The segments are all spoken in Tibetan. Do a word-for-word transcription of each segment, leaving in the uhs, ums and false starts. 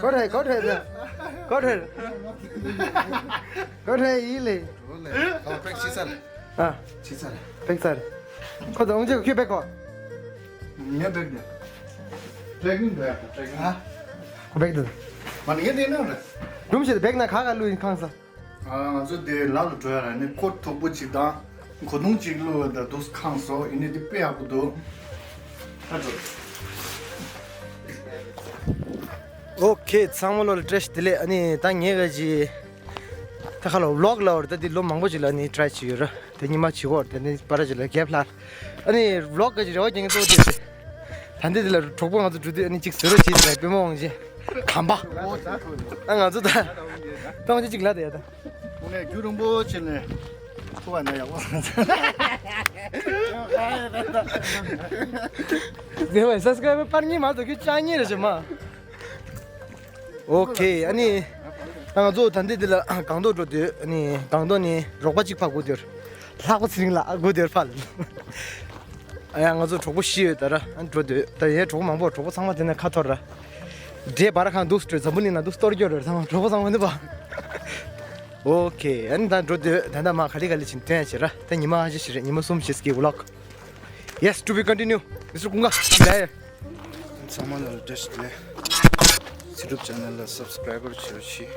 Có thể, có thể được. Có thể. Có thể ý lì. Rồi, này, không, prank xí xanh. À, prank xí xanh. ཁོ་ཚོ་འོང་ཅིག་ཁྱོད་བེག་གོ། ངས་བེག་ནས། བེག་ནས་འགྲོ་ཡ། བེག་ནས། ཧ། ཁོ་བེག་འདུག་མ་ནི་ངས་དེ་ནང་རེད། སྒྲུང་ཞིག་བེག་ན་ཁ་ཁ་ལུས་ཡིན་ཁང་ས། ང་ཚོ་དེ་ལ་ལ་འགྲོ་ཡ་ར་ནི་ཁོ་དོག་པོ་ཅིག་དང་གོ་དུང་ཅིག་བླུགས་ད་འདུག་ཁང་སོ་ཡིན་ནི་དེ་དཔེ་ཡག་པོ་འདུག་ད་འགྲོ། ཨོ་ཁེ། ཚང་མ་ལོ་ལ་བཀྲ་ཤིས་བདེ་ལེགས། ཨ་ནི་ད་ངས་ག་ཅི་ད་ཁ་ལོ་ཝི་ལོག་ལ་བར་ད་དེ་ལོ་མང་པོ་ཅིག་ལ་ནི་ཊ་རའི་བྱས་ཡོད་ར། དེ་ཉི་མ་བྱེད་གོ་དེ་ནི་པ་ར་ཅིག་ལ་གེབ་ལྷག་ཨ་ནི་ཝི་ལོག་ག་ཅི་རེ་བ་རྒྱག་མཁན་གཙོ་བོ་དེ་རེད། ད་འདི་དེ་ལ་གྲོགས་པོ་ང་ཚོ་འགྲོ་དུས་ཨ་ནི་གཅིག་ཟེར་རོ་བྱེད་དེ་པུས་མོ་དབང་ཆེན་གམ་པ། ཨ་ང་ཚོ་ད་ད་དབང་ཆེན་གཅིག་ལ་དེ་ཡ་ད། དངོས་གནས་རྒྱུན་རིང་པོ་ཕྱིན་ནས་ཐུག་པ་ན་ཡག་པོ། དེ་བས་སབ་སི་ཀ་རའི་བར་པར་གཉིས་མ་གཏོགས་ཁྱོད་ཅང་གཉིས་རེད་ཅེ་མ། ཨོ་ཁེ། ཨ་ནི་ད་ང་ཚོ་ད་འདི་འདི་ལ་སྒང་ཏོག་འགྲོ་དུས་ཨ་ནི་སྒང་ཏོག་ནས་རོགས་པ་གཅིག་ཕར་སྒུག་སྡོད། ལྷག་པ་ཚེ་རིང་ལགས་སྒུག་སྡོད་ཕར། ཨ་ཡ་ང་ཚོ་གྲོགས་པོ་བཞི་ཡོད་ད་ར། ཨ་འགྲོ་དུས་ད་ཡའི་གྲོགས་པོ་མང་པོ་གྲོགས་པོ་ཚང་མ་དེ་ནས་ཁ་འཐོར་ར། འདྲེ་བར་ཁང་འདུག་སྤྲོད་འཛམ་བུ་གླིང་ན་འདུག་གཏོར་སྐྱོར་རེད་ཚང་མ་གྲོགས་པོ་ཚང་མ་འདུག་པ། ཨོ་ཁེ། ཨ་ནི་ད་འགྲོ་དུས་ད་ད་མ་ག་ལེ་ག་ལེ་ཕྱིན་སྟོན་ཡ་བྱེད་ར། ད་ཉི་མ་ཨ་ཅེ་ཞིག་རེད། ཉི་མ་གསུམ་བྱེད་སྐྱིད་ཝི་ལོག Yes, to be continue. Mister Kunga, there. ཚང་མ་ལ་བཀྲ་ཤིས་བདེ་ལེགས། ཚེ་སྒྲུབ་ཆེ་ནལ་ལ་སབ་སི་ཀ་རའེ་བར་བྱེད་རོགས་གྱིས།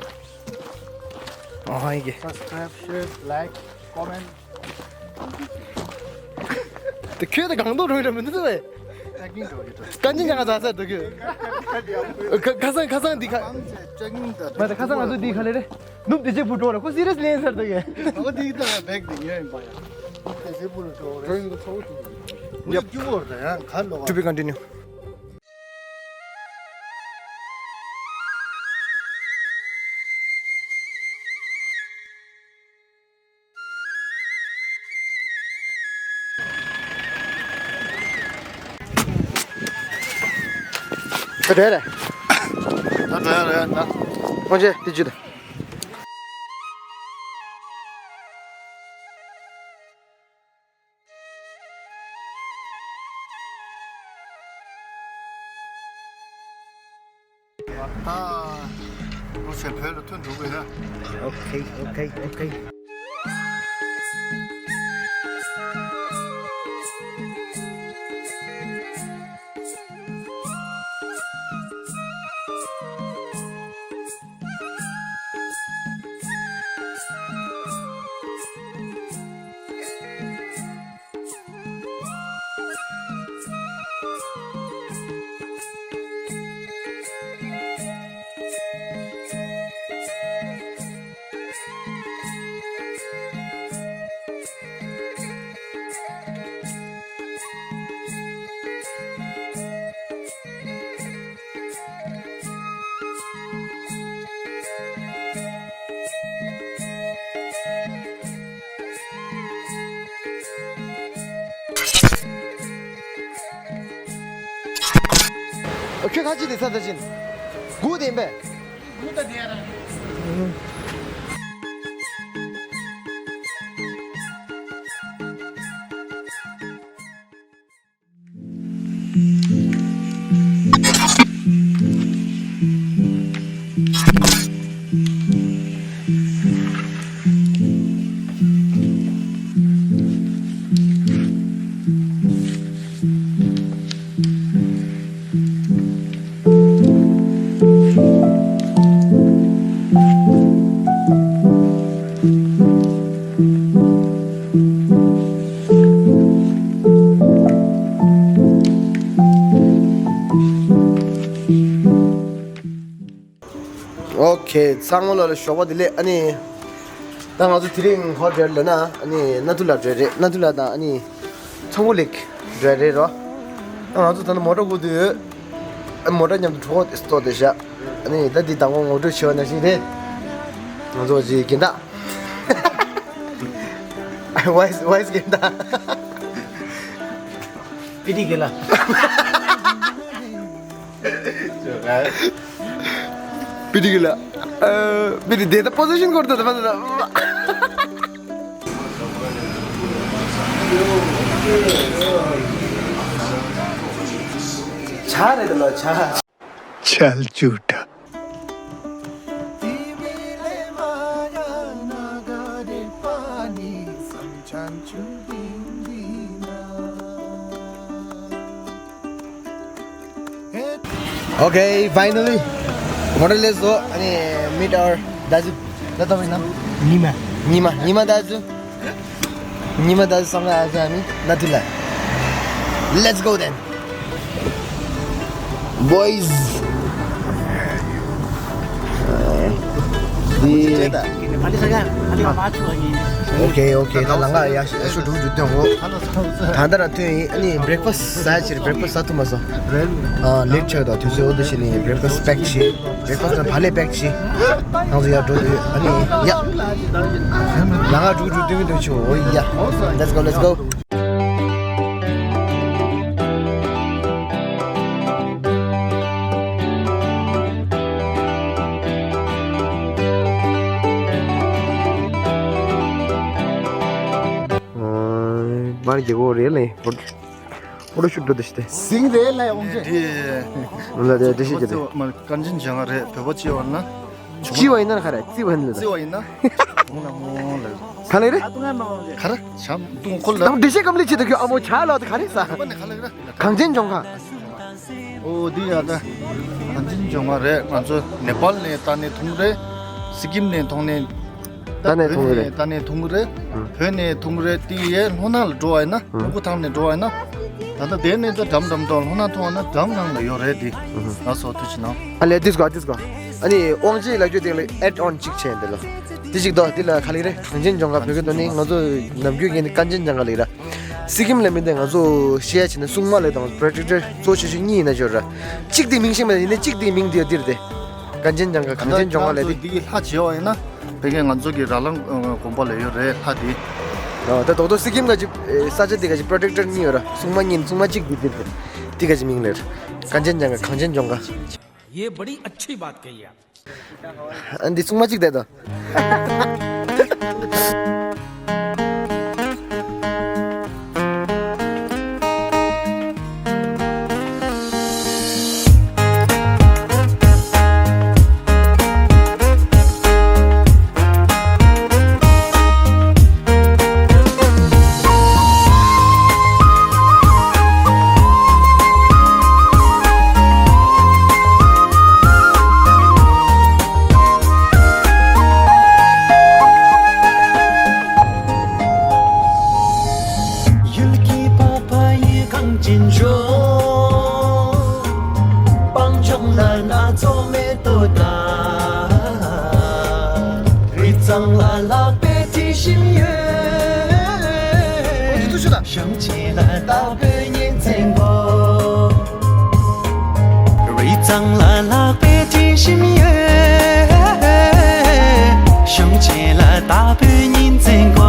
ཨོ་ཧོ་ཡི་གེ། Subscribe, share, like, comment. དེ་ཁྱོད་དེ་གང་དུ་རུང་ར་མི་འདུག་ཟེར་བས། ཀ་ཀིང་འགྲོ་གི་འགྲོ། ཀ་ཅི་ཉག་ཟ་ཟ་འདུག་གི། ཁ་ཁ་སང་ཁ་སང་འདི་ཁ། མ་ད་ཁ་སང་ང་ཚོ་འདི་ཁ་ལེ་རེད། ནུབ་དེ་ཅེ་བུ་འགྲོ་ར་ཁོ་སི་རི་ཡས་ལེན་ཟེར་འདུག་གི། ཨོ་འདི་ད་བེག་འདི་ཉོས་ཡིན་པ་ཡ། ནུབ་དེ་ཅེ་བུ་ལ་འགྲོ་རེད། ཡབ། ཡང་ཁ་ལོ། To be continue. ད་འགྲོ་ཡ་རེད། ད་འགྲོ་ཡ་རེད་ད། ཁོང་ཆེ་དེ་ཅི་ད། ད་ལོ་ཆེ་བོད་ལ་ཐོན་འགྲོ་དགོས་ཡ། ཨོ་ཁེ་ཨོ་ཁེ་ཨོ་ཁེ། ཁྱོད་ཁ་ཅིག་དེ་ས་ད་ཅིན། དགུ་དེ་ཡིན་པས། ཨོ་ཁེ། ཚང་མ་ལོ་ལ་ཞོགས་པ་བདེ་ལེགས། ཨ་ནི་ད་ང་ཚོ་དེ་རིང་ག་པར་འགྲོ་ཡ་ལབ་ན་ཨ་ནི་ནཱ་ཐུ་ལ་འགྲོ་ཡ་རེད། ནཱ་ཐུ་ལ་དང་ཨ་ནི་ཚོང་པ་ལེགས་འགྲོ་ཡ་རེད་རོ། ང་ཚོ་ད་ནི་མོ་ཊ་སྒུག་དུས་ཨ་མོ་ཊ་མཉམ་དུ་གྲོགས་སྟོད་དེ་བཞག་ཨ་ནི་ད་འདི་དང་པོ་ངོ་སྤྲོད་བྱས་པ་ནང་བཞིན་རེད། ང་ཚོ་ཅིག་རྒན་བདག་ཝའི་སི་ཝའི་སི་རྒན་བདག་པི་ཏི་གི་ལ། པི་ཏི་གི་ལ། ཨ། པི་ཏི་དེ་ད་པོ་ཟི་ཤན་སྐོར་དུ་ད་པ་ད། ཇ་རེད་ལ་ཇ། ཆལ་ཆུ་ད། Okay, finally, more or less, so, I mean, meet our दाजु। दाजु होइन? निमा। निमा, निमा दाजु। निमा दाजुसँग आज हामी नथुला। Let's go then, boys. Okay, okay, ད་ལང་ང་ཡ་ཤུ་འགྲོ་རྒྱུ་དོན་འོ། ད་ལྟ་ར་ཐོན་ཡིན། ཨ་ནི་breakfast ཟ་ཕྱིར། breakfast ཟ་ཐུབ་མ་སོང་། ཨ་late ཆགས་འདུག་དུས་ཚོད་འོ་འདི་ཞིག་ནི་breakfast pack བྱེད། breakfast ན་བ་ལས་pack བྱེད། ང་ཚོ་ཡར་འགྲོ་དུས་ཨ་ནི་ཡ། ལ་ང་འགྲོ་འགྲོ་འདོད་མི་འདོད་ཆུ་འོ་ཡ། Let's go, let's go. མར་རྒྱལ་གོ་རེད་ལེ། ཕོ་ཕོ་ཊོ་ཤུ་ཊི་འགྲོ་དེ་ཤི་དེ། ཟིང་རེད་ལ་ཡོང་རྗེས། འདི་ལ་དེ་དེ་ཤི་རྒྱ་དེ། མར་བཀའ་དྲིན་ཅན་རེད། བོད་པ་སྤྱི་བ་ན། སྤྱི་བ་ཡིན་ན་ག་རེ། རྩི་བ་ཡིན་ན། རྩི་བ་ཡིན་ན། འོང་ལ་འོང་ལ། ག་ལེ་རེད། ག་རེ་བྱམས་ཏུང་ཁོ་ལ། ནམ་འདི་ཤི་ཀམ་ལི་ཆེ་དུ་ཁྱོད་ཨ་མོ་ཆ་ལ་དུ་ག་རེ་ས། ག་ནས་ག་ལེ་རེད། གངས་ཅན་ལྗོངས་མཁར། ཨོ་འདི་ཡ་ད། གངས་ཅན་ལྗོངས་མཁར་རེད། ང་ཚོ་ནེ་པཱལ་ནས་ལྟ་ནས་མཐོང་རེད། སི་ཀིམ་ནས་མཐོང་ནས། ལྟ་ནས་མཐོང་གི་རེད། ལྟ་ནས་མཐོང་གི་རེད། ཨང་། བོད་ནས་མཐོང་གི་རེད། དེ་ཡས་ལྷོ་ནག་ལ་འགྲོ་བ་ཡིན་ན། ཨང་། ལྷོ་ཁུ་ཐང་ནས་འགྲོ་བ་ཡིན་ན། ད་ལྟ་དེ་ནས་ད་འགྲམ་འགྲམ་དང་ལྷོ་ནག་མཐོང་བ་ན་འགྲམ་ནང་ལ་ཡོད་རེད་དེ། ཨང་། ལགས་སོ་ཐུགས་རྗེ་གནང་། ཨ་ལས་དུས་གོ་དུས་གོ། ཨ་ནི་དབང་ཆེ་ལགས་ཀྱོ་སྟེང་ལ་add on གཅིག་བྱས་འདི་ལ། དེ་གཅིག་དོ་དེ་ལ་ག་ལེ་རེད། གངས་ཅན་ལྗོངས་མཁར་བོད་སྐད་དོན་ནི་ང་ཚོ་ནམ་རྒྱུན་གྱི་ནི་གངས་ཅན་ལྗོངས་མཁར་ལེ་ར། སི་ཀིམ་ལ་མི་འདི་ང་ཚོ་ཤེས་ཡ་བྱས་ན་སྲུང་མ་ལེ་དང་protector གཙོ་ཆེ་ཤོས་གཉིས་ཡིན་ན་ཅོ་ར། གཅིག་དེ་མིང་ཤེས་མ་ཡིན་ན་གཅིག་དེ་མིང་དེ་ཡོད་དེ་རེད་དེ། གངས་ཅན་ལྗོངས་མཁར་གངས་ཅན་ལྗོངས་མཁར་ལས་དེ། འདི་ལྷ་བྱེད་བ་ཡིན་ན་བོད་སྐད་ང་ཚོ་གི་ར་ལང་དགོན་པ་ལ་ཡོད་རེད་ལྷ་དེ། ད་རྡོག་རྡོག་སི་ཀིམ་ག་ཅི་ས་ཆ་དེ་ག་ཅི་protector གཉིས་ཡོད་ར། སྲུང་མ་གཉིས། སྲུང་མ་གཅིག་དེ་དེ་རེད། དེ་ག་ཅི་མིང་ལེ་ར། གངས་ཅན་ལྗོངས་མཁར། གངས་ཅན་ལྗོངས་མཁར། ये बड़ी अच्छी बात कही आप। འདི་སྲུང་མ་གཅིག་དེ་དང་། ཡུལ་གྱི་བོད་པ་ཡི་གངས་ཅན་ལྗོངས། སྤང་ལྗོངས་ལ་སྣ་ཚོགས་མེ་ཏོག་དང་། རི་གཙང་ལ་ལྷག་པའི་དྲི་ཞིམ་ཡོད། གཞོན་སྐྱེས་ལ་བདག་པོའི་གཉེན་ཚན་པོ། རི་གཙང་ལ་ལྷག་པའི་དྲི་ཞིམ་ཡོད། གཞོན་སྐྱེས་ལ་བདག་པོའི་གཉེན་ཚན་པོ།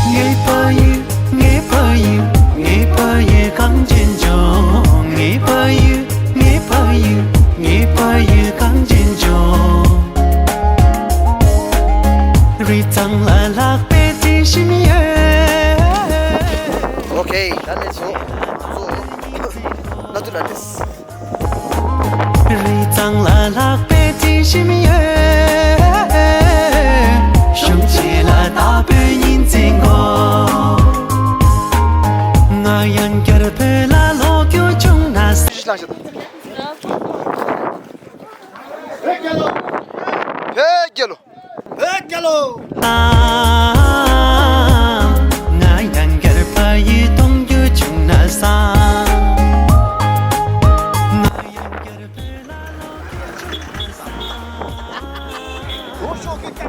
ངའི་ཕ་ཡུལ། ངའི་ཕ་ཡུལ། ངའི་ཕ་ཡུལ་གངས་ཅན་ལྗོངས། ངའི་ཕ་ཡུལ། ངའི་ཕ་ཡུལ། ངའི་ཕ་ཡུལ་གངས་ཅན་ལྗོངས། རི་གཙང་ལ་ལྷག་པའི་དྲི་ཞིམ་ཡོད། ཨོ་ཁེ། ད་ལས་སོ། ང་ཚོ་ན་དུ་ན་དེས། རི་གཙང་ལ་ལྷག་པའི་དྲི་ཞིམ་ཡོད། གཞོན་སྐྱེས་ལ་བདག་པོའི་གཉེན་ཚན་པོ། ང་ཡང་བསྐྱར་བོད་ལ་ལོག་རྒྱུ་བྱུང་ན། ཤི་ལང་ཤི་ད། བོད་རྒྱལ་ལོ། བོད་རྒྱལ་ལོ། བོད་རྒྱལ་ལོ། ང་ཡང་བསྐྱར་ཕ་ཡུལ་གཏོང་རྒྱུ་བྱུང་ན་བསམ། ང་ཡང་བསྐྱར་བོད་ལ་ལོག་རྒྱུ་བྱུང་ན་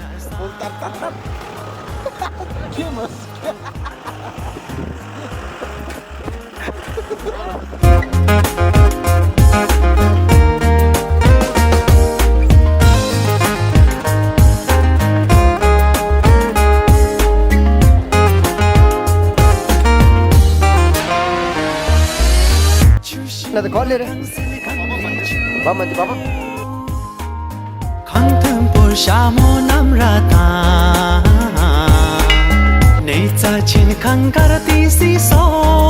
བསམ། ན་དེ་གོ་ལེ་རེད། བ་མ་འདི་བ་བ། གངས་མཐོན་པོར་ཞྭ་མོ་བསྣམས་ར་དང་། ནེ་ཙ་ཆེན་གངས་དཀར་ཏི་སི་སོ།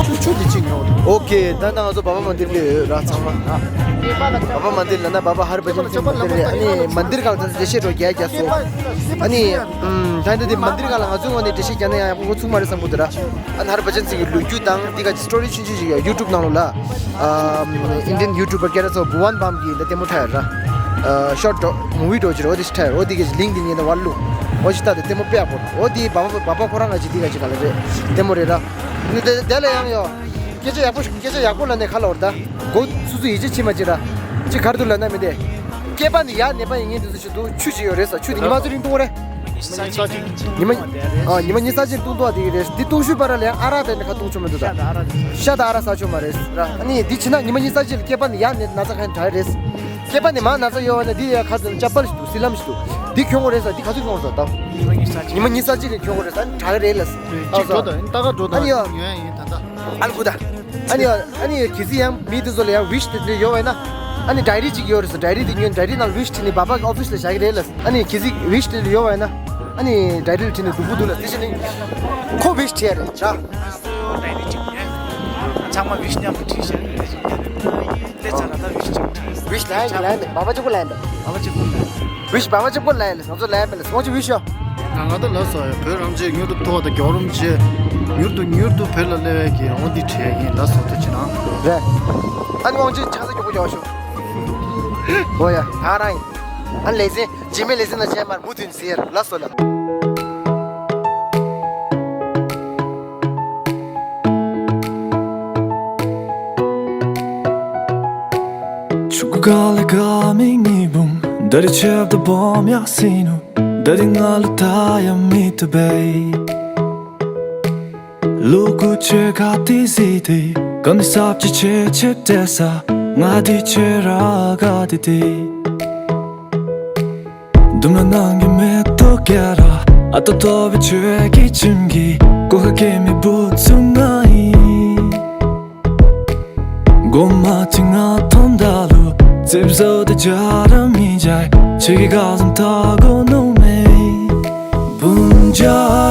ཆུ་ཆུ་དེ་ཅིག་ཉོ། ཨོ་ཁེ། ད་ནང་ང་ཚོ་བ་བ་མ་འདིར་ལས་ར་ཚང་མ། བ་བ་མ་འདིར་ལ་ན་བ་བ་ཧར་བ་ཅན་སིང་མ་འདིར་ལས། ཨ་ནི་མ་འདིར་གང་ཚང་འགྲེལ་བཤད་རོ་རྒྱག་རྒྱག་སོ། ཨ་ནི་ད་འདི་དེ་མ་འདིར་གང་ལ་ང་ཚོའི་ངོས་ནས་འགྲེལ་བཤད་རྒྱག་ན་ཡང་ཡག་པོ་ཚུགས་མ་རེད་བསམ་གི་འདུག་ར། ཨ་ནི་ཧར་བ་ཅན་སིང་གི་ལོ་རྒྱུས་དང་འདི་ག་ཅི་སི་ཊོ་རི་ཆུང་ཆུང་ཞིག་ཡོད། ཡུ་ཊུབ་ནང་ལོགས་ལ། ཨམ། ཨིན་ཌི་ཡན་ཡུ་ཊུབ་པར་སྐད་གྲགས་ཚོ་བུ་ཝན་བམ་གྱི་ད་ལྟད་མོ་འཁྲབ་ཡོད་ར། ཨ། ཤོར་ཊི་མུ་ཝི་འདྲ་ཅིག་རེད། འོ་དེ་ཞིག་འཁྲབ་ཡོད་ར། འོ་དེ་གི་ལིང་ཀི་དེ་ངས་ད་བར་བླུགས། འོ་ཞིག་ལྟ་དེ་ལྟད་མོ་དཔེ་ཡག་པོ་རེད། འོ་དེ་བ་བ་བ་བ་ཁོ་རང་ང་ཅིག་དེ་ག་ཅིག་ག་ལ་རེད། ལྟད་མོ་རེད་ར། ནི་དེ་དེ་ལ་ཡང་ཡོད། སྐད་ཆ་ཡག་པོ་ཞིག་སྐད་ཆ་ཡག་པོ་ལབ་ནས་ཁ་ལོར་ད། མགོ་སུ་སུ་ཡིད་ཆེས་བྱེད་མ་བྱེད་ར། ཅིག་ག་རེ་འདུག་ལབ་ན་མི་དེ། སྐེད་པ་ནས་ཡར་ནད་པ་ཡིན་ངེས་འདུག་ཟེར་ཞིག་འདུག་ཆུ་ཅིག་ཡོད་རེད་ཟེར། ཆུ་དེ་ཉི་མ་ཚོ་རིང་བཏུང་རེད། ཉི་མ་གཉིས་གསར་ཅིག་ཉི་མ་ཨ་ཉི་མ་གཉིས་གསར་ཅིག་བཏུང་ཐུབ་པ་དེ་རེད། འདི་བཏུང་ཤུལ་བར་ལ་ཡང་ཨ་རག་དེ་ནི་ཁ་བཏུང་ཆོག་མི་འདུག་ད། ཤ་དང་ཨ་རག་ཟ་ཆོག་མ་རེད་ར། ཨ་ནི་འདི་བྱས་ན་ཉི་མ་གཉིས་གསར་ཅིག་ལ་སྐེད་པ་ནས་ཡར་ནད་ན་ཚ་གང་དྲག་རེད། སྐེད་པ་ནས་མར་ན་ཚ་ཡོད་པ་ན་འདི་ཡ་ཁ་ཚོན་ཅ་པལ་ཞིག་འདུག་སི་ལམ་ཞིག་འདུག་འདི་གྱོན་དགོས་རེད་ཟེར། འདི་ག་ཚོད་གྱོན་དགོས་ཟེར་ད། ཉི་མ་གཉིས་གསར་ཅིག་ལ་གྱོན་དགོས་རེད་ཟེར། དྲག་རེད་ལ། ཅིག་འགྲོ་དང་ད་ག་འགྲོ་དང་ཡོན་ཡིན་ད་ད། ཨ་ལ་གུ་ད། ཨ་ནི་ཨ་ནི་གལ་སྲིད་ཡང་མི་དེ་ཚོ་ལ་ཡང་ཝིཤ་དེ་འདྲ་ཡོད་པ་ཡིན་ན། ཨ་ནི་ཌའི་རི་ཅིག་ཡོད་རེད་ཟེར། ཌའི་རི་དེ་ཉོས། ཌའི་རི་ནང་ཝིཤ་བྲིས་ནས་བ་བ་གི་ཨོ་ཕིས་ལ་བཞག་གི་རེད་ལ། ཨ་ནི་གལ་སྲིད་ཝིཤ་དེ་འདྲ་ཡོད་པ་ཡིན་ན། ཨ་ནི་ཌའི་རི་ལ་བྲིས་ནས་སྡུག་པོ་འདུག་ལ། དེ་བཞིན་ནི་ཁོ་ཝིཤ་བྲིས་ཡ་རེད་ཤག་ཌའི་རི་ཅིག་ཉོས། ཚང་མ་ཝིཤ་མཉམ་དུ་བྲིས་བཞག་གི་རེད། སླེབས་ཚར་ན་ད་ཝིཤ་ཅིག་བྲིས། ཝིཤ་ལབ་ཡ་ལབ་ཡ་མེད། བ་བ་གཅིག་པོ་ལབ་ཡ་མེད། བ་བ་གཅིག་པོ་ལབ་ཡ། ཝིཤ་བ་བ་གཅིག་པོ་ལབ་ཡ་ལ། ང་ཚོ་ལབ་ཡ་མེད་ལ། སོང་ཅིག་ཝིཤ་ཡོ། ང་ང་ད་ལབ་སོང་ཡ། བོད་རང་བཙན་མྱུར་དུ་ཐོབ་དང་། རྒྱལ་རོམ་ཆེ། མྱུར་དུ་མྱུར་དུ་བོད་ལ་སླེབས་ཡ་གི་འོ་འདི་བྲིས་ཡིན་ལ་སོང་དུ་ཅི་ན། རེད། ཨ་ནི་དབང་ཆེན་ཆང་ས་མགྱོགས་པོ་རྒྱག་ཤོག་འོ་ཡ། ད་རང་ཡིན། ཨ་ནི་ལེ་ཚན། རྗེས་མའི་ལེ་ཚན་ལ་མཇལ་མར་མུ་མཐུད་ཟེར་ལ་སོ་ལ། ཆུ་ཀ་ལ་ག་མིག་གཉིས་འབུམ་འདི་རི་ཆབ་ཏུ་སྦོམ་ཡག་སྲིད་ནོ། འདི་རི་ང་ལ་ད་ཡང་མི་ཐུབ་པས། ལུ་གུ་ཆེ་ག་དེ་ཟི་དེ་ག་མི་སབ་ཅི་ཆེ་ཆེ་བྲེ་ས་ང་དེ་ཆེ་ར་ག་དེ་དེ། དུམ་ལ་ནང་གི་མེ་ཏོག་ག་ར་ཨ་ཏོ་ཏོ་བི་ཆོས་ཀྱི་ཁྱིམ་གྱི་གོ་ཁ་སྐྱེ་མི་བུ་ཚུ་ང་ཡིན། གོ་མ་ཅི་ང་ཐོམ་ད་ལུ་ཙིབ་བཟོ་དེ་ཇ་ར་མི་ཇའི་ཆེ་གི་ག་ཟམ་ད་གོ་ནོ་མེ། བུན་ཇ་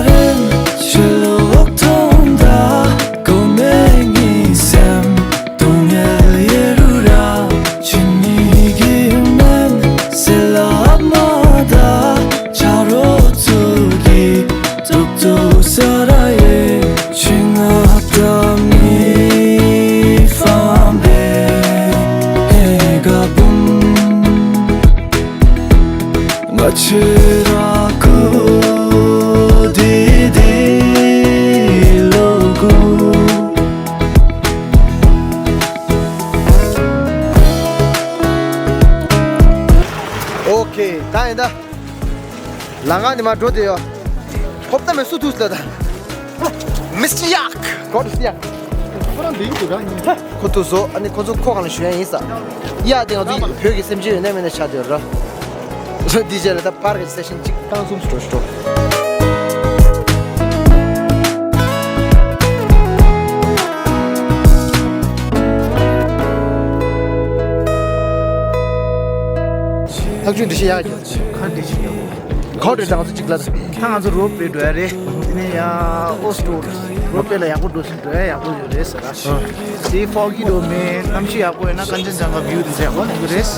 རེན་ཆེ་ལོག་ཐོམ་ད་གོ་མེ་ངི་སེམས་དུང་ངེ་ཡེ་རུ་ར་ཆི་ནི་གི་མེན་སེ་ལ་མ་ད་ཇ་རོ་ཚུ་གི་ཙུག་ཙུག་ས་ར་ཡེ་ཆི་ང་ད་མི་ཕམ་བེ་ཧེ་ག་བུམ་ང་ཆེ་ར་ཀུ་དི་དི་ལོ་ཀུ། ཨོ་ཁེ། ད་ཡིན་ད། ལ་ང་ནི་མ་འགྲོ་དེ་ཡོ། ཧོབ་ཏ་མེ་སུ་ཐུག་ལ་ད། མིས་ཊར་ཡག་ཁོ་ཐུག་ཡག་ཁོ་རང་འདི་ཡིན་འདུག་ར། ཁོ་ཐུག་སོ། ཨ་ནི་ཁོ་ཚོ་ཁོ་གང་ལ་ཞུ་ཡ་ཡིན་ས། ཡ་དེ་ང་ཚོ་བོད་ཀྱི་སེམས་ཅན་ཡོད་ནས་མེད་ནས་ཆགས་བསྡད་ཡོད་ར། ལོ་འདི་རྗེས་ལ་ད་པར་གྱི་སེ་ཤན་གཅིག་རྐང་གསུམ་སུ་འགྲོ་ཞུ་འགྲོ། ཐག་ཆོད་འདི་ཤེས་ཡག་གི། ཁ་འདི་ཤེས་ཡག་གི། ག་རེ་དང་ཚོ་གཅིག་ལ། ད་ང་ཚོ་རོབ་པེ་འགྲོ་ཡ་རེད། དེ་ནས་ཡ་ཨོ་སི་ཊོ་རོབ་པེ་ལ་ཡག་པོ་འགྲོ་སོང་འགྲོ་ཡ་ཡག་པོ་ཡོད་རེད་ཟེར་ར། དེ་ཕོག་གི་འགྲོ་མེད། གནམ་གཤིས་ཡག་པོ་ཡོད་ན་ཀན་ཅན་ཇང་ག་བིའུ་དེ་ཚོ་ཡག་པོ་ཡོང་གི་རེད།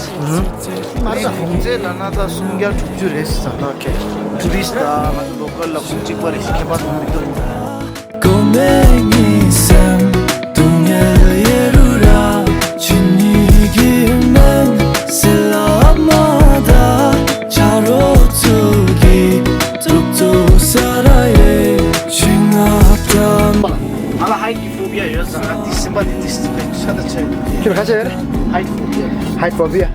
ང་ཚོ་གོང་ཚད་ལ་ན་ད་སུམ་བརྒྱ་དྲུག་ཅུ་རེད་ཟེར་ད། ཨོ་ཁེ། ཊུ་རི་སི་ཊི་ད་ང་ཚོ་ལོ་ཀལ་ལ་ཁུངས་གཅིག་པ་རེད་ཞེས་ཁྱད་པར་མི་འདུག་ང་ལ་ཧའི་ཊི་གི་ཕོ་བི་ཡ་ཡོད་ཟེར། ང་དེ་སེམས་པ་དེ་དེ་ཤ་ད་ཆད། ཁྱོད་ཁ་ཆད་ཡོད་རེད། ཧའི་ཊི་ཕོ་བི་ཡ། ཧའི་ཊི་ཕོ་བི་ཡ།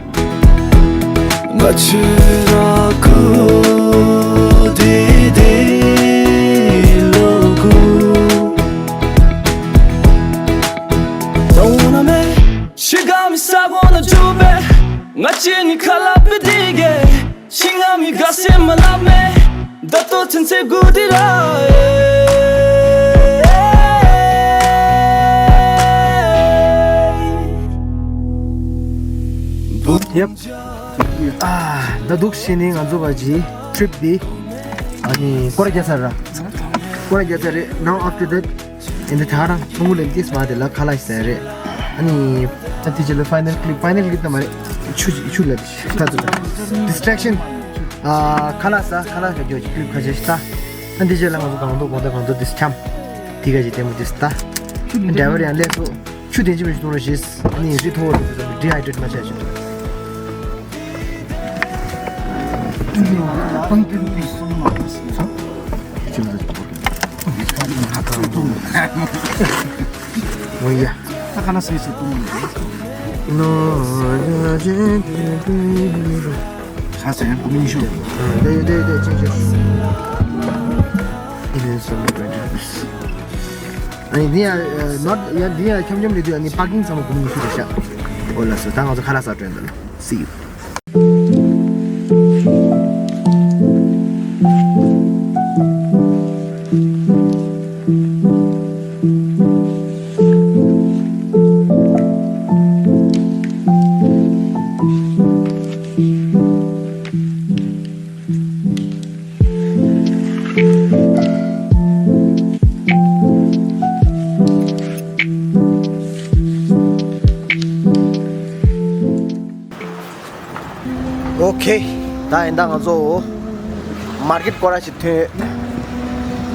ཡབ། ཨ། ད་འདུག་བྱས་ནས་ང་ཚོ་བ་ཇི་ཊི་རིབ་འདི་ཨ་ནི་སྐོར་ར་རྒྱག་ཚར་ར། སྐོར་ར་རྒྱག་ཚར་རེད། Now after that, ཨེ་འདི་ད་རང་ཐུང་ངུ་ལེན་ཏིས་མ་དེ་ལ་ཁ་ལག་ཟེར་རེད། ཨ་ནི་ད་དེ་རྗེས་ལ་ཕའི་ནལ་ཀི་ལིབ། ཕའི་ནལ་ཀི་ལིབ་ད་མ་རེད། ཆུ་ཆུ་ལ་ཁ་ཚུ་ཌི་སི་ཊེག་ཤན། ཨ། ཁ་ལག་ཟ། ཁ་ལག་ཟ་རྒྱུ་ཅིག་ཀི་ལིབ་ཁ་ཤས་ཤིག་ད། ཨ་འདི་རྗེས་ལ་ང་ཚོ་གང་དུ་གང་དུ་གང་དུ་ཏིས་འཁྱམ། དེ་ག་ཅིག་ལྟད་མོ་ཏིས་ད། ཌ་རའི་ཝར་ཡང་སླེབས་སོང་། ཆུ་དེ་ཅི་མི་ཞིག་བཏུང་རོགས་ཞེས། ཨ་ནི་རི་མཐོ་བོ་རེད། ཌི་ཧའི་ཌི་རེཊ་མ་བྱས་ཞུ། ཨོ་ཡ། ད་ག་ན་སེ་སེ་བཏུང་། ནོ་ཡ་ཇེ་ཁ་སེ་ཡང་གོ་མིན་ཤོ། ཨ། དེ་དེ་དེ་ཅི་ཅི། ཨ་ནི་འདི་ཡང་ནོ་ཡ་འདི་ཡང་འཁྱམ་འཁྱམ་རེད་དུས། ཨ་ནི་པར་ཀིང་ཚང་མ་གོ་མིན་ཤོ་རེད་ཤག། ཨོ་ལགས་སོ། ད་ང་ཚོ་ཁ་ལག་ཟ་འགྲོ་ཡིན་ད། See you. ཨོ་ཁེ། ད་ཡིན་ད་ང་ཚོ་མར་ཀེཊ་སྐོར་ར་ཞིག་ཐོན་ཡོད།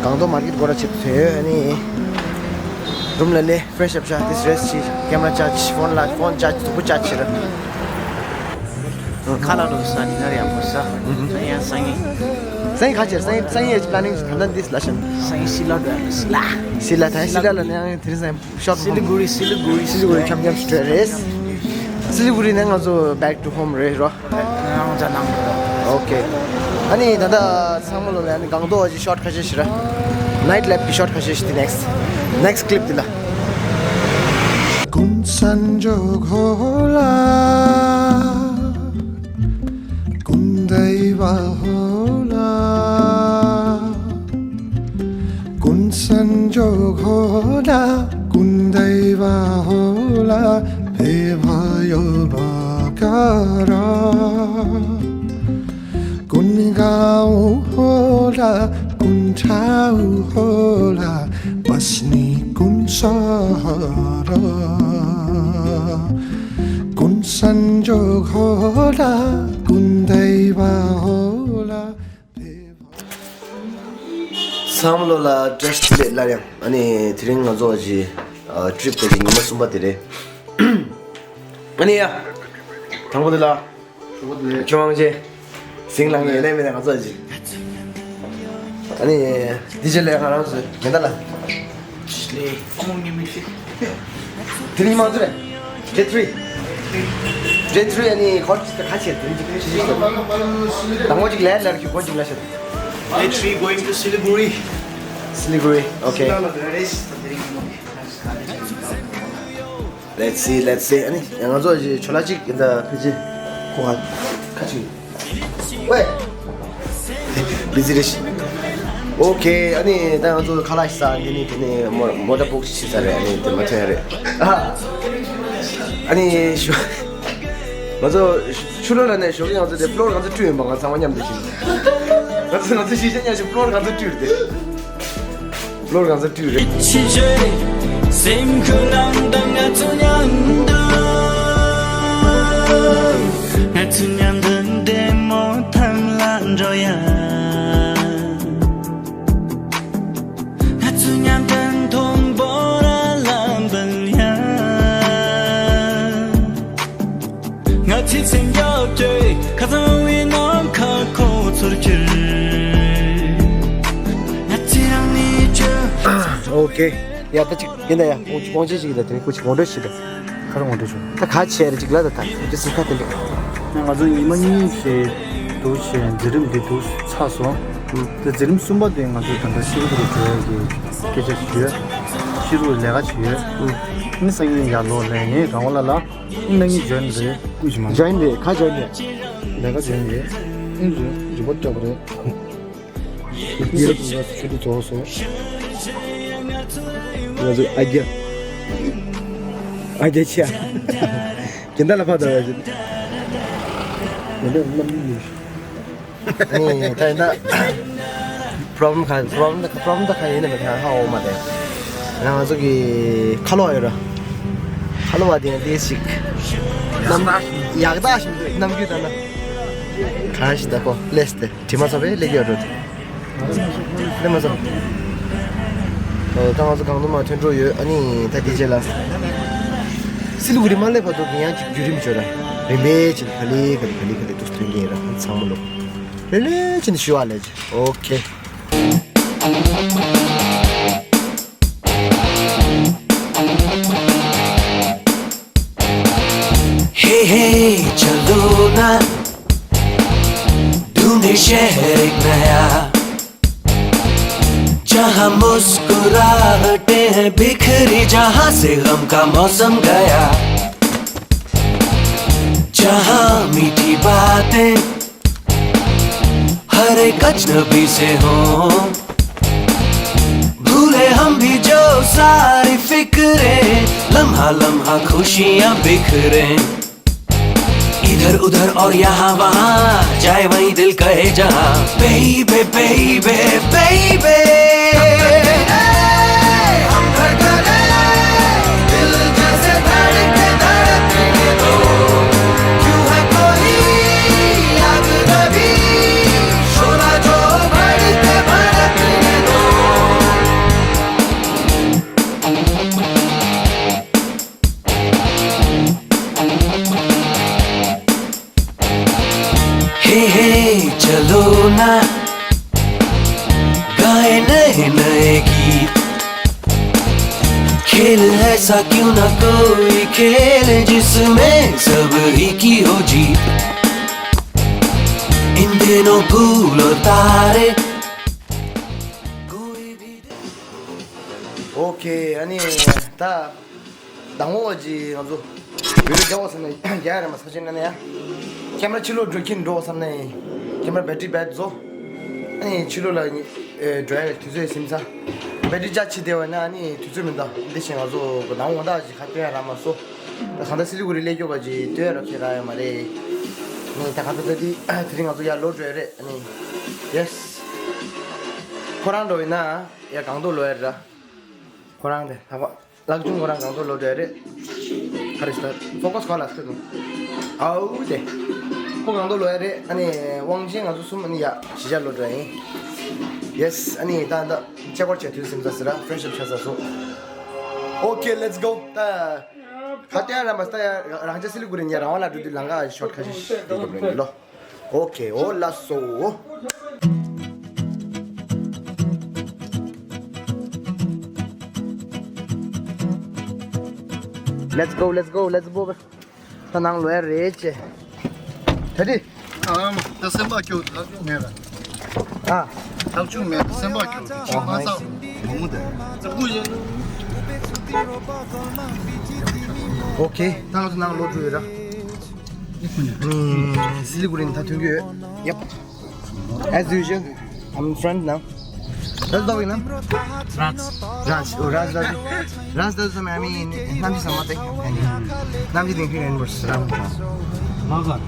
གང་དུ་མར་ཀེཊ་སྐོར་ར་ཞིག་ཐོན་ཡོད། ཨ་ནི་རུམ་ལ་སླེབས། ཕེ་རེ་ཤི་ཨབ་བྱས། ཏིས་རེ་སི་ཊི་བྱས། ཀེམ་ར་ཅར་ཇི། ཕོན་ལ་ཕོན་ཅར་ཇི། དུག་པ་ཅར་ཇི་བྱས་ར། ཁ་ལག་འགྲོ་ས་ནི་ན་རེ་ཡག་པོ་ས། ཨ་ཡང་སང་ཉིན། སང་ཉིན་ག་ཅེར། སང་ཉིན་སང་ཉིན་ཨེ་ཅི་པི་ལེ་ནིང་ག་ད་འདིས་ལ་ཤན། སང་ཉིན་སི་ལ་འགྲོ་ཡ་ལ་སི་ལ། སི་ལ་ད་སི་ལ་ལ་ནི་ཨང་དེ་རིང་སང་ཉིན་ཤོར། སི་ལི་གུ་རི། སི་ལི་གུ་རི། སི་ལི་གུ་རི་འཁྱམ་འཁྱམ་སི་ཊི་རེཊ་རེད། སི་ལི་གུ་རི་ནས་ང་ཚོ་back to home རེད་རོ། ཨོ་ཁེ། ཨ་ནི་ད་ལྟ་ཚང་མ་ལོ་ལ་ཨ་ནི་གང་དུ་བ་ཅི་ཤོཊ་ཁ་ཤས་ཤིག་ར། ནའིཊ་ལའིཕ་གི་ཤོཊ་ཁ་ཤས་ཤིག་དེ་ནེག་སི་ཊི། ནེག་སི་ཊི་ཀི་ལིབ་དེ་ལ། ཀུན་གསལ་འཇོག་ཧོ་ལ། ཀུན་བདེ་བ་ཧོ་ལ། ཀུན་གསལ་འཇོག་ཧོ་ལ། ཀུན་བདེ་བ་ཧོ་ལ། ཕེ་བ་ཡོ་བ་ཀ་ར། ཀུན་དགའ་བོ་ཧོ་ལ། ཀུན་ཁྲ་བོ་ཧོ་ལ། བ་སི་ནི་ཀུན་སོ་རོ། ཀུན་གསལ་འཇོག་ཧོ་ལ། ཀུན་བདེ་བ་ཧོ་ལ། ཚང་མ་ལོ་ལ་བཀྲ་ཤིས་བདེ་ལེགས། སླར་ཡང་ཨ་ནི་དེ་རིང་ང་ཚོ་ཅི་ཊི་རིབ་དེ་ཅི་ཉི་མ་གསུམ་པ་དེ་རེད། ཨ་ནི་ཡ། དང་པོ་དེ་ལ། ཁྱོད་དབང་ཆེ། ཟིང་ལངས་ཡོད་ནས་མེད་ན་ང་ཚོ་ཅི། ཨ་ནི། འདི་ཅི་ལས་ང་རང་ཚོ་མེ་མདའ་ལ། ལས་ཨོང་ཉི་མི་ཤི། དེ་ནི་མང་ཚོ་རེད། ཇེ་ཐི་རི། ཇེ་ཐི་རི་ཨ་ནི་ཁོར་ཁ་ཆེ་དེ་ཅི་ཁ་ཆེ་ཞིག་དང་པོ་ཅིག་ལས་ལར་ཁྱུ་ཁོ་ཅིག་ལ་ཤད། J three going to Siliguri. Siliguri, okay. Let's see, let's see. ཨ་ནི་ང་ཚོ་ཅི་ཆོ་ལ་ཅིག་ཡིན་ད་ཕི་ཅི་ཁོ་ཧ་ཁ་ཅིག་ཝེ། བི་ཛི་རེད་ཤི། ཨོ་ཁེ། ཨ་ནི་ད་ང་ཚོ་ཁ་ལག་ཤི་ས་འདི་ནི་དེ་ནི་མོ་མོ་ཊ་བུག་ཤི་ས་རེད། ཨ་ནི་དེ་མ་ཐོན་ཡ་རེད། ཨ། ཨ་ནི་ཤུ། ང་ཚོ་ཤུ་ལོ་ལ་ནས་ཞོགས་ཀྱི་ང་ཚོ་དེ་ཕློར་ང་ཚོ་བཀྲུས་ཡོད་པ། ང་ཚང་མ་མཉམ་དུ་ཤི། ང་ཚོ་ང་ཚོ་ཤི་ཤ་ཉག་ཤི་ཕློར་ང་ཚོ་བཀྲུས་རེད། ལོ་གང་ཚོད་བཀྲུས་རེད། ཕྱི་ཆོས་སེམས་ཁུ་ནང་དང་ང་ཚོ་མཉམ་དུ། ང་ཚོ་མཉམ་དུ་བདེ་མོ་ཐང་ལ་འགྲོ་ཡ། ང་ཚོ་མཉམ་དུ་མཐོན་པོ་ར་ལ་འབུལ་ཡ། ང་ཚོའི་སེམས་རྒྱ་བསྐྱེད་ཁ་ཚང་བའི་ནམ་མཁའ་ཁོ་ཚོར་གྱུར། ང་ཚོའི་རང་ནས་བཅོས། ཨོ་ཁེ། ཡ་ད་ཅིག་ཡིན་ད་ཡ། ཁོང་ཅིག་ཁོང་ཅིག་ཅིག་ད་དེ་ནི་ཁོ་ཅིག་ངོ་སྤྲོད་བྱེད་ད། ཁ་ར་ངོ་སྤྲོད་བྱུང་། ད་ག་བྱས་རེད་ཅིག་ལ་ད་ད་ཁོ་ཅིག་སེམས་ཁ་དེ་འདྲ། ང་ཚོ་ཉི་མ་གཉིས་ཤིག་འདུག་བྱས་འཛིན་རིམ་འདི་འདུག་ཚར་སོང་། ད་འཛིན་རིམ་གསུམ་པ་དེ་ང་ཚོ་ད་ལྟ་ཤི་རུ་རུ་འགྲོ་ཡ་གི་སྐད་ཆ་ཞུས། ཤི་རུ་ལས་ཀ་བྱས་ཡོད། ཨ་ནི་སང་ཉིན་ཡར་ལོག་ལས་ངས་རང་དབང་ལ་ལ། ཨ་ནི་ནང་གི་ཇོན་རེད། ཀུ་ཤི་མ། ཇོན་རེད། ག་ཇོན་རེད། ལས་ཀ་ཇོན་རེད། ཨ་ནི་རི་པོར་སྐྱོབ་རེད། ཡིན་རུ་ཆུ་དུ་རྫོགས་སོང་། ང་ཚོ་ཨ་རྒྱ། ཨ་རྒྱ་ཆེ། རྒྱན་ལྡན་ལ་ཕར་དར་བ་ཞིག། ཨ་ནི་ད་ཡིན་ན་པོ་རོབ་ལེམ་ག་པོ་རོབ་ལེམ་ད་ག་ཡིན་ན་མི་ཐང་ཧ་འོ་མ་དེ། ང་ཚོ་གི་ཁ་ལོ་ཡོད་ར། ཁ་ལོ་བ་དེ་ཡང་དེ་ཞིག་ནམ་ཡག་ད་ཞིག་འདུག་ནམ་རྒྱུན་ད་ན་གང་ཞིག་ད་གོ་ལེས་ཏེ་དྲི་མ་ཚ་བས་ལེགས་ཡོད་ར། ལེ་མ་ཚོ། ད་ང་ཚོ་གང་དུ་མ་ཐོན་འགྲོ་ཡོད། ཨ་ནི་ད་དེ་རྗེས་ལ། སི་ལི་གུ་རི་མ་སླེབས་བར་དུ་གི་ཡང་ཅིག་བརྒྱུད་རིམ་བྱོས་ར། རིམ་པས་ཅིག་ག་ལེ་ག་ལེ་ག་ལེ་ག་ལེ་དུ་ཐོན་གྱི་ཡིན་ར། ཚང་མ་ལོ། ལེ་ལེ་ཅིག་ཞུ་བ་ལེ་ཅིག་ཨོ་ཁེ། हे हे चलो ना, ढूंढे शहर एक नया, जहाँ मुस्कुराहटें हैं बिखरी, जहाँ से गम का मौसम गया, जहाँ मीठी बातें हर एक अजनबी से हों। भूले हम भी जो सारी फिक्रें, लम्हा लम्हा खुशियाँ बिखरें। इधर उधर और यहाँ वहाँ, जाए वहीं दिल कहे जहाँ। Baby, baby, baby। हम धड़कने, दिल जैसे धड़के, धड़कने दो। क्यों है कोई अजनबी, शोला जो भड़के, भड़कने दो। हे हे चलो ना, गाए नए नए गीत। खेल ऐसा क्यों ना कोई खेल, जिसमें सब ही की हो जीत। इन दिनों फूल और तारे, कोई भी ཨོ་ཁེ། ཨ་ནི་ད། དང་པོ་ཅིག་ང་ཚོ་བི་ཌི་ཡོ་རྒྱག་པ་བསམ་ན་རྒྱག་ཡ་རེད་མ་ས་ཆེན་ན་ནས་ཡ། ཁེ་མ་ར་ཕྱི་ལོགས་འགྲོ་གིན་འགྲོ་བསམ་ན་ཡིན། ཁེ་མ་ར་བེ་ཊི་རི་བེད་བཟོ། ཨ་ནི་ཕྱི་ལོགས་ལ་འགྲོ་ཡ་དུས་ཚོད་ཟིན་ཚར། བེ་ཊི་རི་ཆར་ཇི་བྱེད་བསྡད་པ་ན་ཨ་ནི་དུས་ཚོད་མི་འདུག་འདི་བཞིན་ང་ཚོ་དང་པོ་ད་ཅིག་ཁ་སྟོན་ཡ་རག་མ་སོང་། ད་གང་ལྟར་སི་ལི་གུ་རི་སླེབས་ཀྱོག་ག་ཅིག་སྟོན་ཡ་རོགས་ཁེ་རག་ཡ་མ་རེད། ནི་ད་གང་ལྟར་ད་དེ་དེ་རིང་ང་ཚོ་ཡར་ལོག་འགྲོ་ཡ་རེད། ཨ་ནི་ཡེ་སི། ཁོ་རང་འགྲོ་ཡིན་ན་ཡ་གང་དུ་ལོག་ཡ་རེད་ར། ཁོ་རང་དེ་ལྷག་པ། ལག་ཆུང་ཁོ་རང་གང་དུ་ལོག་འགྲོ་ཡ་རེད། ཧ་རི་སི་ད་ཕོ་ཀོ་སི་ག་ལ་སྐྱོད་དུ། ཨའུ་དེ། ཁོ་གང་དུ་ལོག་ཡ་རེད། ཨ་ནི་དབང་ཆེན་ང་ཚོ་གསུམ་ཨ་ནི་ཡ་གཞིས་ཆགས་ལོག་འགྲོ་ཡ་ཡིན། ཡེ་སི། ཨ་ནི་ད་ད་ཅེ་ཀོར་བྱེད་དུས་ཟིན་ས་ཟེར་ར། ཕེ་རེ་ཤི་ཨབ་ཆགས་ས་སོ། ཨོ་ཁེ། ལེ་ཊི་སི་གོ། ད་ག་དེ་ཡང་ར་མ་སྟ་ཡ་རང་ཅག་སི་ལི་གུ་རི་ནས་རང་དབང་ལ་འགྲོ་དུས་ལམ་ཁ་ཤོར་ཁ་ཤས་ཤིག་དེ་གི་མིན་ལོ། ཨོ་ཁེ། ཨོ་ལགས་སོ། Let's go, let's go, let's go. ད་ནང་ལོག་ཡ་རེད་ཅེ། ད་དེ། ཨམ། ད་སེམས་པ་སྐྱོ་ལག་ཆུང་མེད་ར། ཨ། ལག་ཆུང་མེད་ད་སེམས་པ་སྐྱོ་ཆུང་ང་ཚ། མོ་མོ་དེ། ཨོ་ཁེ། ད་ང་ཚོ་ནང་ལོག་འགྲོ་ཡོད་ར། ཨུམ། སི་ལི་གུ་རི་ནས་ད་ཐོན་གྱི་ཡོད། Yep. As usual, I'm in front now. That's the way now. Raj. Raj. Oh, Raj, Raj. Raj, that's the man. I mean, Namji Samate. Namji Dingping and Mursi. Maga.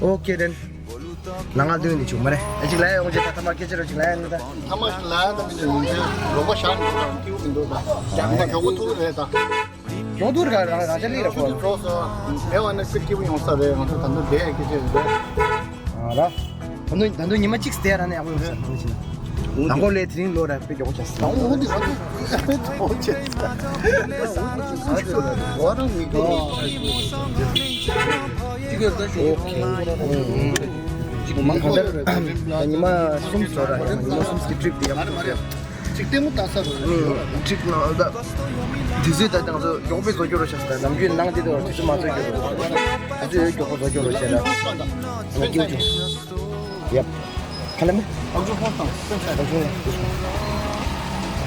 Okay then. ནང་ང་འདུག་ནི་བྱུང་མ་རེད། ཨ་ཅིག་ལ་ཡ་འོང་ཅེ། ད་ཐ་མ་སྐད་ཆ་རོ་ཅིག་ལ་ཡ་ནི་ད། ཐ་མ་ཞིག་ལ་ཡ་ད་མི་འདུག་ཡོང་ཅེ། ལོག་པ་ཞག་ནི་ད་སྐྱིད་པོ་མི་འདུག་ད། ཞག་ནི་ད་མགྱོགས་པོ་ཐུག་རེད་ད། ཡོང་དུས་ར་རང་རང་ཅག་ལི་ར་ཁོ། ཁྱོད་ཚོ་དེ་བ་ནི་ཁྱོད་སྐྱིད་པོ་ཡོང་ས་རེད། ང་ཚོ་ད་ནི་བསྡད་ཀྱི་ཅི་རེད། ཨ་ར། ད་ནི་ད་ནི་ཉི་མ་གཅིག་བསྡད་ར་ནས་ཡག་པོ་ཡོང་ས་ནི་ཅི་ན། དང་པོ་ལས་དེ་རིང་ལོ་ར་དཔེ་མགྱོགས་པོ་ཆགས་སོང་། དང་པོ་འདི་ང་ཚོ་དཔེ་མགྱོགས་པོ་ཆགས་སོང་། ང་རང་མི་དགོས། ཅི་ག་ད་ཞོག་ཉི་མ་གང་ལྟར་ཉི་མ་གསུམ་ཚོ་ར་ཉི་མ་གསུམ་གྱི་ཊི་རིབ་དེ་ཡག་པོ་ཐུག་ཡ། ཅིག་ལྟད་མོ་ལྟ་ས་རུ། ཨུམ། ཁྲིག་ནང་ད། དུས་ཚོད་ད་དང་ཚོ་མགྱོགས་པོ་བཟོ་རྒྱུ་རུ་ཆགས་སོང་། ནམ་རྒྱུན་ནང་དེ་དུས་དུས་ཚོད་མ་བཟོ་རྒྱུ་རུ། དུས་ཚོད་མགྱོགས་པོ་བཟོ་རྒྱུ་རུ་བྱས་ན། ང་སྐྱིད་པོ་བྱུང་། ཡབ། ག་ལ་མེ། ཨག་ཆུ་ཕོན་དང་སེམས་ཤ། ཨག་ཆུ་ལ།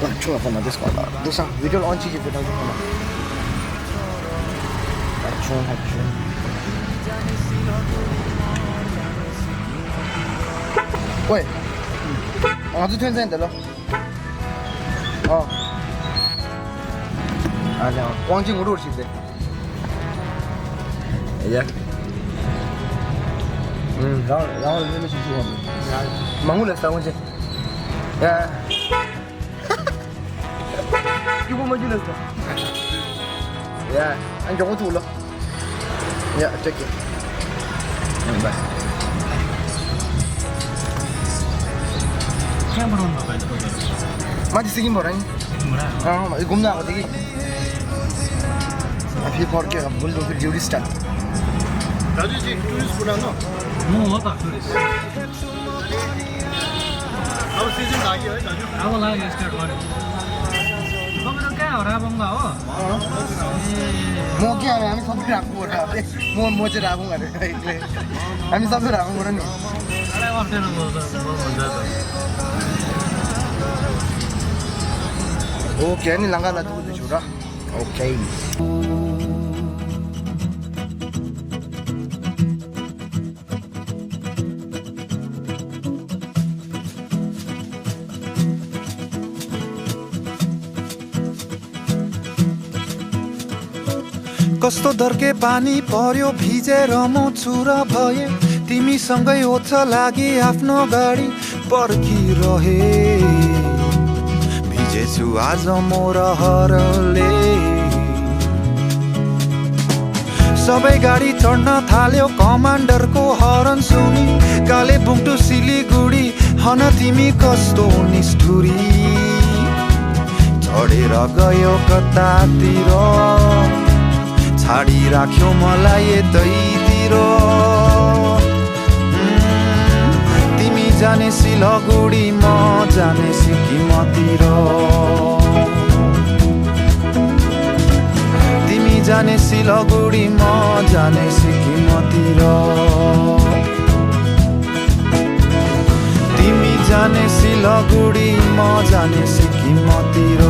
ཨག་ཆུ་ལ་ཕོན་མ་དེ་སྐོར་ལ་འདུག་སང་། བི་ཌི་ཡོ་ཨོན་ཅིག་ཅིག་བུ་དང་ཆུ་ཕོན་མ། ཨག་ཆུ་ཨག་ཆུ། ཝེ། ང་ཚོ་ཐོན་ཚན་དེ་ལོ། ཨོ། ཨ་ལེ་ཨོ། དབང་ཆེན་ངོ་སྤྲོད་ཞིག་སྟེ། ཡ། ཨུམ། རང་རང་ལ་ནི་མི་ཞིག་ཞུ་བ་མི། མ་ངུ་ལ་ས་ངོ་ཅེ། ཡ། སྐྱིད་པོ་མ་རྒྱུ་ལ་ས། ཡ། ཨ་མགྱོགས་པོ་ཐུག་ལོ། ཡ། ཏེག་ཀེར། ཡ། བའི། ཁྱེད་མ་རུང་ནོ་བའི་ཐོག་བའི། མ་ཅི་སི་ཀིམ་བོ་ར་ནི། སི་ཀིམ་བོ་ར། ཨ་མ་གུམ་ན་ག་དེ་གི། ཨ་ཕི་ཕོར་ཀེ་ག་བུལ་དུ་ཏུ་ཌིའུ་ཊི་སི་ཊལ། ད་དུས་ཅིག་ཊུ་རི་སི་ཊི་སྤུ་ན་ནོ། མོ་བ་པ་ཊུ་རི་སི་ཊི། अब सिजन लाग्यो है दाजु। अब लाग्यो स्टार्ट गर्यो। तपाईँको कहाँ हो राबोङमा हो? म के हामी सबै राबोङ हो र। म म चाहिँ राबोङ अरे एक्लै। हामी सबै राबोङ हो र नि। अरे अप्ठ्यारो भयो त, भयो भन्छ त। ओके, अनि लङ्गा ला दुगु छु र। ओके। कस्तो दर्के पानी पर्यो, भिजेर म चुर भए। तिमीसँगै ओछ लागि आफ्नो गाडी पर्खिरहे। भिजेछु आज म रहरले। सबै गाडी चढ्न थाल्यो, कमान्डरको हरन सुनि। कालेबुङ टु सिलिगुडी, हन तिमी कस्तो निष्ठुरी। चढेर गयो कतातिर, छाडिराख्यो मलाई यतैतिर। तिमी जाने सिलगढी, म जाने सिक्किमतिर। तिमी जाने सिलगढी, म जाने सिक्किमतिर। तिमी जाने सिलगढी, म जाने सिक्किमतिर।